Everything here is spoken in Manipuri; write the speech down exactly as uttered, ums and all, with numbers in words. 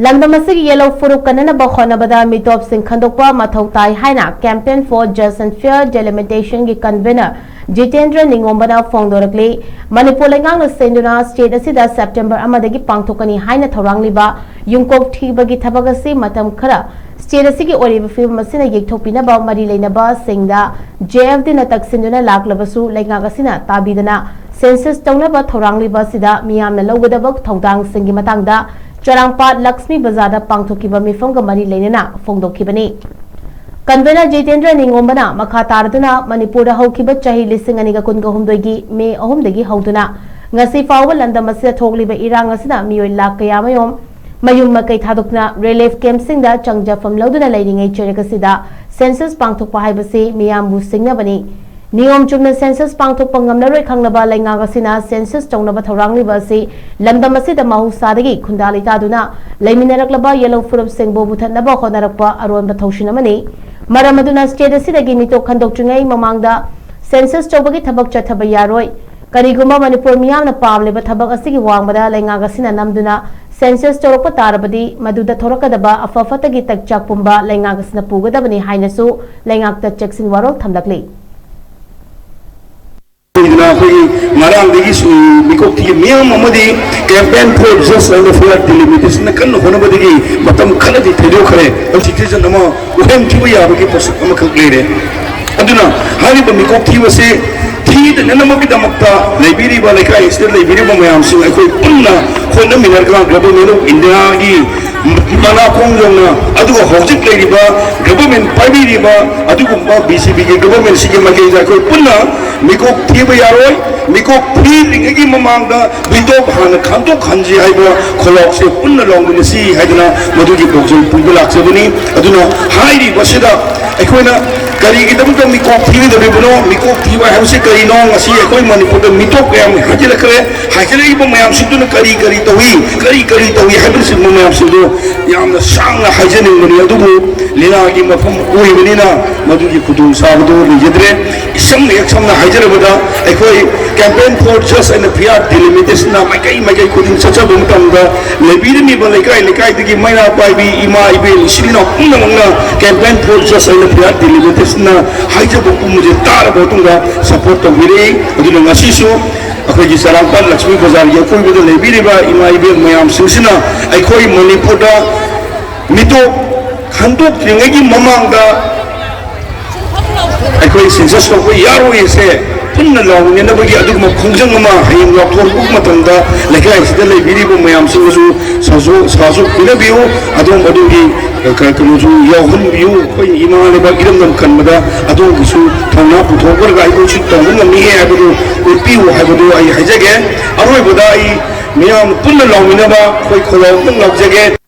ꯂꯝꯗꯝ ꯑꯁꯤꯒꯤ ꯌꯦꯜꯍꯧ ꯐꯨꯔꯨꯞ ꯀꯟꯅꯅꯕ ꯍꯣꯠꯅꯕꯗ ꯃꯤꯇꯣꯞꯁꯤꯡ ꯈꯟꯗꯣꯛꯄ ꯃꯊꯧ ꯇꯥꯏ ꯍꯥꯏꯅ Campaign for Just and Fair Delimitation ꯒꯤ convener ꯖꯤꯇꯦꯟꯗ꯭ꯔ ꯅꯤꯉꯣꯝꯕꯅ ꯐꯣꯡꯗꯣꯔꯛꯂꯤ꯫ ꯃꯅꯤꯄꯨꯔ ꯂꯩꯉꯥꯛꯅ ꯁꯦꯟꯗꯨꯅ state ꯑꯁꯤꯗ September ꯑꯃꯗꯒꯤ ꯄꯥꯡꯊꯣꯛꯀꯅꯤ ꯍꯥꯏꯅ ꯊꯧꯔꯥꯡꯂꯤꯕ ꯌꯨꯝꯀꯣꯛ ꯊꯤꯕꯒꯤ ꯊꯕꯛ ꯑꯁꯤ ꯃꯇꯝ ꯈꯔ state ꯑꯁꯤꯒꯤ ꯑꯣꯏꯔꯤꯕ ꯐꯤꯕꯝ ꯑꯁꯤꯅ ꯌꯦꯛꯊꯣꯛꯄꯤꯅꯕ ꯃꯔꯤ ꯂꯩꯅꯕꯁꯤꯡꯗ J F D ꯅ ꯇꯛꯁꯤꯟꯗꯨꯅ ꯂꯥꯛꯂꯕꯁꯨ, ꯂꯩꯉꯥꯛ ꯑꯁꯤꯅ ꯇꯥꯕꯤꯗꯅ census ꯇꯧꯅꯕ ꯊꯧꯔꯥꯡꯂꯤꯕ ꯑꯁꯤꯗ ꯃꯤꯌꯥꯝꯅ ꯂꯧꯒꯗꯕ ꯊꯧꯗꯥꯡꯁꯤꯡꯒꯤ ꯃꯇꯥꯡꯗ ꯆꯔꯥꯡꯄꯥꯠ ꯂꯛꯁꯃꯤ ꯕꯖꯥꯔꯗ ꯄꯥꯡꯊꯣꯛꯈꯤꯕ ꯃꯤꯐꯝꯒ ꯃꯔꯤ ꯂꯩꯅꯅ ꯐꯣꯡꯗꯣꯛꯈꯤꯕꯅꯤ꯫ Convener ꯖꯤꯇꯦꯟꯗ꯭ꯔ ꯅꯤꯉꯣꯝꯕꯅ ꯃꯈꯥ ꯇꯥꯔꯗꯨꯅ ꯃꯅꯤꯄꯨꯔꯗ ꯍꯧꯈꯤꯕ ꯆꯍꯤ ꯂꯤꯁꯤꯡ ꯑꯅꯤꯒ ꯀꯨꯟꯒ ꯍꯨꯝꯗꯣꯏꯒꯤ May ꯑꯍꯨꯝꯗꯒꯤ ꯍꯧꯗꯨꯅ ꯉꯁꯤ ꯐꯥꯎꯕ ꯂꯝꯗꯝ ꯑꯁꯤꯗ ꯊꯣꯛꯂꯤꯕ ꯏꯔꯥꯡ ꯑꯁꯤꯅ ꯃꯤꯑꯣꯏ ꯂꯥꯈ ꯀꯌꯥꯃꯔꯨꯝ ꯃꯌꯨꯝ ꯃꯀꯩ ꯊꯥꯗꯣꯛꯇꯨꯅ relief camp ꯁꯤꯡꯗ ꯆꯪꯖꯐꯝ ꯂꯧꯗꯨꯅ ꯂꯩꯔꯤꯉꯩ ꯆꯩꯔꯛ ꯑꯁꯤꯗ census ꯄꯥꯡꯊꯣꯛꯄ ꯍꯥꯏꯕꯁꯤ ꯃꯤꯌꯥꯝꯕꯨ ꯁꯤꯡꯅꯕꯅꯤ꯫ ꯅꯤꯌꯣꯝ ꯆꯨꯝꯅ census ꯄꯥꯡꯊꯣꯛꯄ ꯉꯝꯂꯔꯣꯏ ꯈꯪꯂꯕ ꯂꯩꯉꯥꯛ ꯑꯁꯤꯅ census ꯇꯧꯅꯕ ꯊꯧꯔꯥꯡꯂꯤꯕ ꯑꯁꯤ ꯂꯝꯗꯝ ꯑꯁꯤꯗ ꯃꯍꯧꯁꯥꯗꯒꯤ ꯈꯨꯟꯗꯥ ꯂꯩꯇꯥꯗꯨꯅ ꯂꯩꯃꯤꯟꯅꯔꯛꯂꯕ ꯌꯦꯜꯍꯧ ꯐꯨꯔꯨꯞꯁꯤꯡꯕꯨ ꯃꯨꯊꯠꯅꯕ ꯍꯣꯠꯅꯔꯛꯄ ꯑꯔꯣꯟꯕ ꯊꯧꯁꯤꯟ ꯑꯃꯅꯤ꯫ ꯃꯔꯝ ꯑꯗꯨꯅ state ꯑꯁꯤꯗꯒꯤ ꯃꯤꯇꯣꯞ ꯈꯟꯗꯣꯛꯇ꯭ꯔꯤꯉꯩ ꯃꯃꯥꯡꯗ census ꯇꯧꯕꯒꯤ ꯊꯕꯛ ꯆꯠꯊꯕ ꯌꯥꯔꯣꯏ꯫ ꯀꯔꯤꯒꯨꯝꯕ ꯃꯅꯤꯄꯨꯔ ꯃꯤꯌꯥꯝꯅ ꯄꯥꯝꯂꯤꯕ ꯊꯕꯛ ꯑꯁꯤꯒꯤ ꯋꯥꯡꯃꯗ ꯂꯩꯉꯥꯛ ꯑꯁꯤꯅ ꯅꯝꯗꯨꯅ census ꯇꯧꯔꯛꯄ ꯇꯥꯔꯕꯗꯤ, ꯃꯗꯨꯗ ꯊꯣꯔꯛꯀꯗꯕ ꯑꯐ ꯐꯠꯇꯒꯤ ꯇꯛꯆꯥꯛ ꯄꯨꯝꯕ ꯂꯩꯉꯥꯛ ꯑꯁꯤꯅ ꯄꯨꯒꯗꯕꯅꯤ ꯍꯥꯏꯅꯁꯨ ꯂꯩꯉꯥꯛꯇ ꯆꯦꯛꯁꯤꯟ ꯋꯥꯔꯣꯜ ꯊꯝꯂꯛꯂꯤ꯫ ꯑꯩꯈꯣꯏꯒꯤ ꯉꯔꯥꯡꯗꯒꯤ ꯁꯨ-, ꯃꯤꯀꯣꯛ ꯊꯤꯕ ꯃꯤꯌꯥꯝ ꯑꯃꯗꯤ Campaign for Just and Fair Delimitation ꯅ ꯀꯟꯅ ꯍꯣꯠꯅꯕꯗꯒꯤ ꯃꯇꯝ ꯈꯔꯗꯤ ꯊꯩꯗꯣꯛꯈ꯭ꯔꯦ꯫ ꯍꯧꯖꯤꯛ ꯊꯤꯖꯟ ꯑꯃ ꯎꯍꯟꯈꯤꯕ ꯌꯥꯕꯒꯤ ꯄꯣꯠꯁꯛ ꯑꯃꯈꯛ ꯂꯩꯔꯦ꯫ ꯑꯗꯨꯅ ꯍꯥꯏꯔꯤꯕ ꯃꯤꯀꯣꯛ ꯊꯤꯕꯁꯦ ꯊꯤꯗꯅꯅꯕꯒꯤꯗꯃꯛꯇ ꯂꯩꯕꯤꯔꯤꯕ, ꯂꯩꯀꯥꯏ ꯑꯁꯤꯗ ꯂꯩꯕꯤꯔꯤꯕ ꯃꯌꯥꯝꯁꯤꯡ ꯑꯩꯈꯣꯏ ꯄꯨꯟꯅ ꯍꯣꯠꯅꯃꯤꯟꯅꯔꯒ Government of India ꯒꯤ ꯃꯅꯥꯀꯣꯡ ꯌꯧꯅ, ꯑꯗꯨꯒ ꯍꯧꯖꯤꯛ ꯂꯩꯔꯤꯕ government ꯄꯥꯏꯕꯤꯔꯤꯕ ꯑꯗꯨꯒꯨꯝꯕ B J P ꯒꯤ government ꯁꯤꯒꯤ ꯃꯥꯏꯀꯩꯗ ꯑꯩꯈꯣꯏ ꯄꯨꯟꯅ ꯃꯤꯀꯣꯛ ꯊꯤꯕ ꯌꯥꯔꯣꯏ꯫ ꯃꯤꯀꯣꯛ ꯊꯤꯗ꯭ꯔꯤꯉꯩꯒꯤ ꯃꯃꯥꯡꯗ ꯃꯤꯇꯣꯞ ꯍꯥꯟꯅ ꯈꯟꯗꯣꯛꯍꯟꯁꯤ ꯍꯥꯏꯕ ꯈꯣꯜꯂꯥꯎꯁꯦ ꯄꯨꯟꯅ ꯂꯥꯎꯃꯤꯟꯅꯁꯤ ꯍꯥꯏꯗꯅ ꯃꯗꯨꯒꯤ ꯄꯥꯎꯖꯦꯜ ꯄꯨꯕ ꯂꯥꯛꯆꯕꯅꯤ꯫ ꯑꯗꯨꯅ ꯍꯥꯏꯔꯤꯕꯁꯤꯗ ꯑꯩꯈꯣꯏꯅ ꯀꯔꯤꯒꯤꯗꯃꯛꯇ ꯃꯤꯀꯣꯛ ꯊꯤꯒꯗꯧꯔꯤꯕꯅꯣ? ꯃꯤꯀꯣꯛ ꯊꯤꯕ ꯍꯥꯏꯕꯁꯤ ꯀꯔꯤꯅꯣ? ꯉꯁꯤ ꯑꯩꯈꯣꯏ ꯃꯅꯤꯄꯨꯔꯗ ꯃꯤꯇꯣꯞ ꯀꯌꯥꯝ ꯍꯥꯏꯖꯤꯜꯂꯛꯈ꯭ꯔꯦ꯫ ꯍꯥꯏꯖꯤꯜꯂꯛꯏꯕ ꯃꯌꯥꯝꯁꯤꯡꯗꯨꯅ ꯀꯔꯤ ꯀꯔꯤ ꯇꯧꯏ, ꯀꯔꯤ ꯀꯔꯤ ꯇꯧꯏ ꯍꯥꯏꯕꯅꯆꯤꯡꯕ ꯃꯌꯥꯝꯁꯤꯡꯗꯣ ꯌꯥꯝꯅ ꯁꯥꯡꯅ ꯍꯥꯏꯖꯅꯤꯡꯕꯅꯤ, ꯑꯗꯨꯕꯨ ꯂꯤꯂꯥꯒꯤ ꯃꯐꯝ ꯑꯣꯏꯕꯅꯤꯅ ꯃꯗꯨꯒꯤ ꯈꯨꯗꯣꯡꯆꯥꯕꯗꯨ ꯂꯩꯖꯗ꯭ꯔꯦ꯫ ꯏꯁꯝꯅ ꯍꯦꯛ ꯁꯝꯅ ꯍꯥꯏꯖꯔꯕꯗ, ꯑꯩꯈꯣꯏ Campaign for Just and Fair Delimitation ꯃꯥꯏꯀꯩ ꯃꯥꯏꯀꯩ ꯈꯨꯗꯤꯡ ꯆꯠꯆꯕ ꯃꯇꯝꯗ, ꯂꯩꯕꯤꯔꯝꯃꯤꯕ ꯂꯩꯀꯥꯏ ꯂꯩꯀꯥꯏꯗꯒꯤ ꯃꯩꯔꯥ ꯄꯥꯏꯕꯤ ꯏꯃꯥ ꯏꯕꯦꯜ ꯏꯆꯤꯜ ꯏꯅꯥꯎ ꯄꯨꯝꯅꯃꯛꯅ Campaign for Just and Fair Delimitation ꯍꯥꯏꯖꯕ ꯄꯨꯝꯕꯁꯦ ꯇꯥꯔꯕ ꯃꯇꯨꯡꯗ support ꯇꯧꯕꯤꯔꯛꯏ꯫ ꯑꯗꯨꯅ ꯉꯁꯤꯁꯨ ꯑꯩꯈꯣꯏꯒꯤ ꯆꯔꯥꯡꯄꯥꯠ ꯂꯛꯁꯃꯤ ꯕꯖꯥꯔꯒꯤ ꯑꯀꯣꯏꯕꯗ ꯂꯩꯕꯤꯔꯤꯕ ꯏꯃꯥ ꯏꯕꯦꯜ ꯃꯌꯥꯝꯁꯤꯡꯁꯤꯅ ꯑꯩꯈꯣꯏ ꯃꯅꯤꯄꯨꯔꯗ ꯃꯤꯇꯣꯞ ꯈꯟꯗꯣꯛꯇ꯭ꯔꯤꯉꯩꯒꯤ ꯃꯃꯥꯡꯗ ꯑꯩꯈꯣꯏ census ꯇꯧꯕ ꯌꯥꯔꯣꯏꯁꯦ ꯄꯨꯟꯅ ꯂꯥꯎꯃꯤꯟꯅꯅꯕꯒꯤ ꯑꯗꯨꯒꯨꯝꯕ ꯈꯣꯡꯖꯪ ꯑꯃ ꯍꯌꯦꯡ ꯂꯥꯎꯊꯣꯔꯛꯄ ꯃꯇꯝꯗ ꯂꯩꯀꯥꯏꯁꯤꯗ ꯂꯩꯕꯤꯔꯤꯕ ꯃꯌꯥꯝꯁꯤꯡꯅꯁꯨ ꯁꯥꯁꯨ ꯁꯥꯁꯨ ꯄꯤꯅꯕꯤꯌꯨ꯫ ꯑꯗꯣꯝ ꯑꯗꯨꯒꯤ ꯀ-, ꯀꯩꯅꯣꯁꯨ ꯌꯥꯎꯍꯟꯕꯤꯌꯨ꯫ ꯑꯩꯈꯣꯏ ꯏꯃꯥ ꯂꯩꯕꯥꯛ ꯏꯔꯝꯗꯝ ꯀꯟꯕꯗ ꯑꯗꯣꯝꯒꯤꯁꯨ ꯊꯧꯅꯥ ꯄꯨꯊꯣꯛꯄꯤꯔꯒ ꯑꯩꯈꯣꯏꯁꯨ ꯇꯧꯕ ꯉꯝꯃꯤ ꯍꯥꯏꯕꯗꯨ ꯎꯠꯄꯤꯌꯨ ꯍꯥꯏꯕꯗꯨ ꯑꯩ ꯍꯥꯏꯖꯒꯦ꯫ ꯑꯔꯣꯏꯕꯗ ꯑꯩ ꯃꯤꯌꯥꯝ ꯄꯨꯟꯅ ꯂꯥꯎꯃꯤꯟꯅꯕ ꯑꯩꯈꯣꯏ ꯈꯣꯜꯂꯥꯎ ꯑꯃꯇꯪ ꯂꯥꯎꯖꯒꯦ꯫